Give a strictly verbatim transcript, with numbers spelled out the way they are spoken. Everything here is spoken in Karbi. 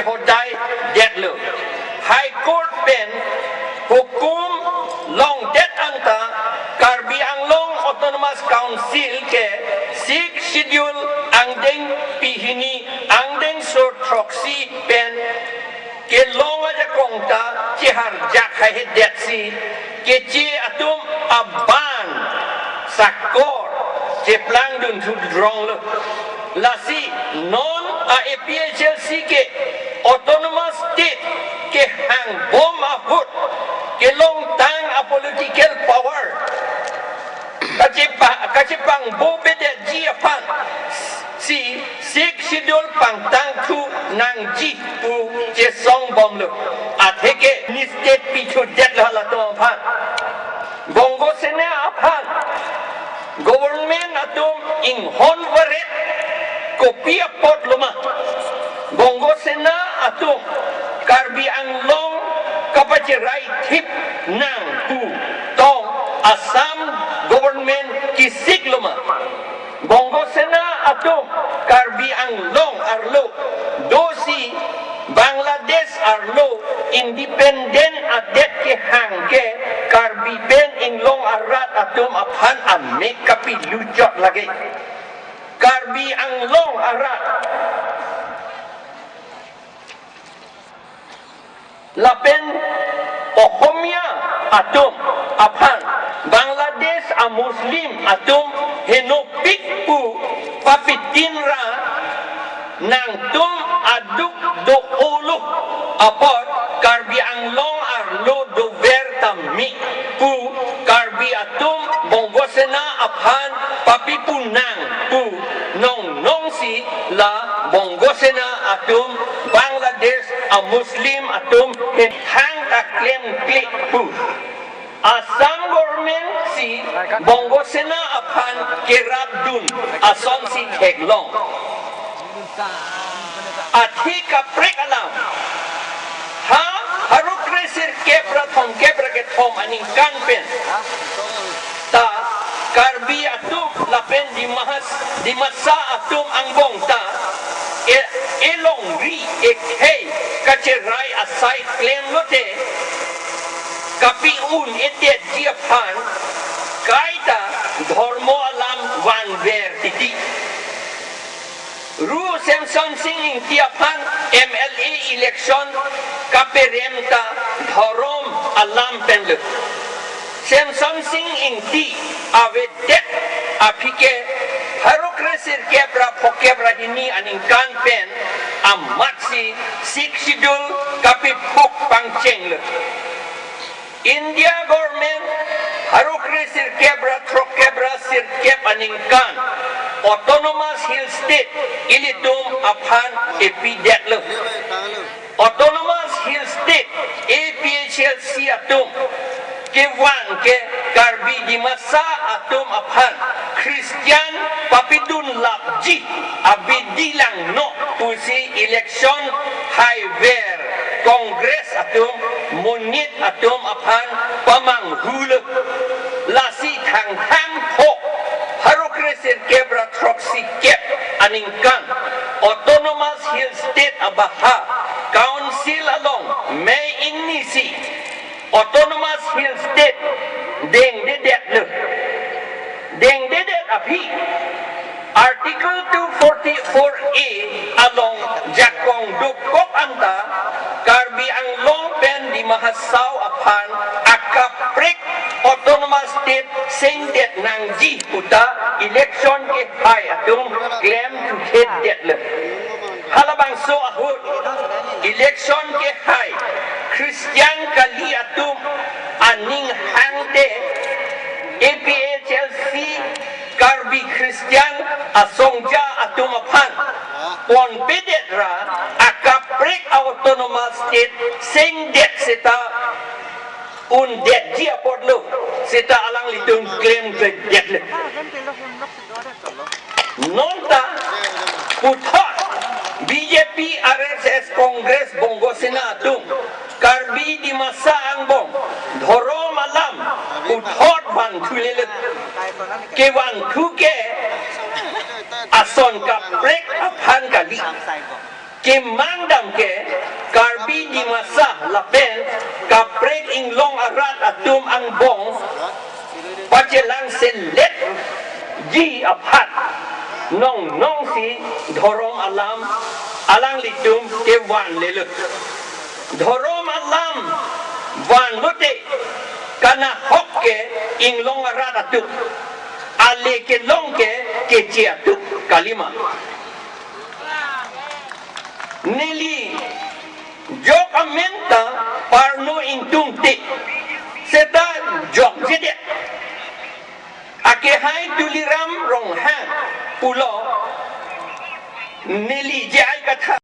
hodai detlo. High Court pen hukum longdet anta Karbi Anglong Autonomous Council ke Sixth Schedule angdeng pihini angdeng sor throksi pen kelong ajakong ta cheharjak haihedetsi Keche atum aban sakor cheplangdun thu dronglo. Lasi non a A P H L C ke autonomous state kehangbom ahut kelongtang a political power kachepa-, kachepangbovedetji aphan si Sixth Schedule pangtangthu nangji pu chesongbomlo. Atheke ne state pithudet lo halatum aphan. Bongo Sena aphan government atum inghon varet kopi apot loma. Bongo Sena atum Karbi Anglong kapacherai thip nang pu tong Assam government kisik loma. Bongo Sena atum Karbi Anglong arlo dosi Bangladesh arlo independent adet kehang ke Karbi pen inglong arat atum aphan amek kapiluchot lake. Karbi Anglong arat lapen Ohomia atum aphan Bangladesh a Muslim atum henopik pu papitin ra nangtum aduk do-olo apot Karbi Anglong arlo dover tame pu Karbi atum Bongo Sena aphan papipu nang pu nongnong si la Bongo Sena atum Bangladesh a Muslim atum hethang kaklem klik pu. Assam government si Bongo Sena aphan kerapdun asonsi theklong. Athi kaprek alam. Ha, pharo kre sirkep ra thomkep ra kethom aningkan pen ta Karbi atum lapen Dimas, Dimasa atum angbong ta e, elongri ekhei kacherai asai klemlote kapi-un-edetji aphan kaita dhormo alam vanver titi. Ru Semson Sing Ingti aphan M L A election kaperem ta dhorom alam penlo. Semson Sing Ingti avedet aphi ke pharo kre sirkep ra phokep ra hini aningkan pen amatsi Sixth Schedule kapiphuk pangchenglo. India government pharo kre sirkep ra throkkep ra sirkep aningkan Autonomous Hill State ilitum aphan epidetlo. Autonomous Hill State, A P H L C atum kevang ke Karbi Dimasa atum aphan Christian papidun lapji abidi langno pusi election haiver Congress atum monit atum aphan pamanghulo. Lasi Thangthang pho pharo kre sirkep ra throksikep aningkan Autonomous Hill State abaha Council along May ingni si Autonomous Hill State dengdedetlo. Dengdedet aphi Article two forty-four A along jakong dokok anta Karbi Anglong pen Dima Hasao aphan akaprek Autonomous State sengdet nangji puta election kehai atum klemthuthedetlo. Halabangso ahut election kehai Christian kali atum aning hangte A P H L C Karbi Christian asongja atum aphan ponpedet ra akaprek Autonomous State sengdet seta undetji apotlo seta alanglitum klemkledetlo. Nonta puthot B J P, R S S, Congress, Bongo Sena atum Karbi Dimasa angbong dhorom alam puthot vanthulele. Kevanthu ke ason kaprek aphan kali. Kemang dam ke Karbi Dimasa lapen kaprek inglong arat atum angbong pachelangselet ji aphan nongnong si dhorom alam alanglitum kevan lelo. Dhorom alam vanlote kanahok ke inglong arat atum, ale kelong ke keche atum kalima. Neli jok amen ta Parno Ingtungte, seta jokjedet. Akehai Tuliram Ronghang pulo neli J I Kathar.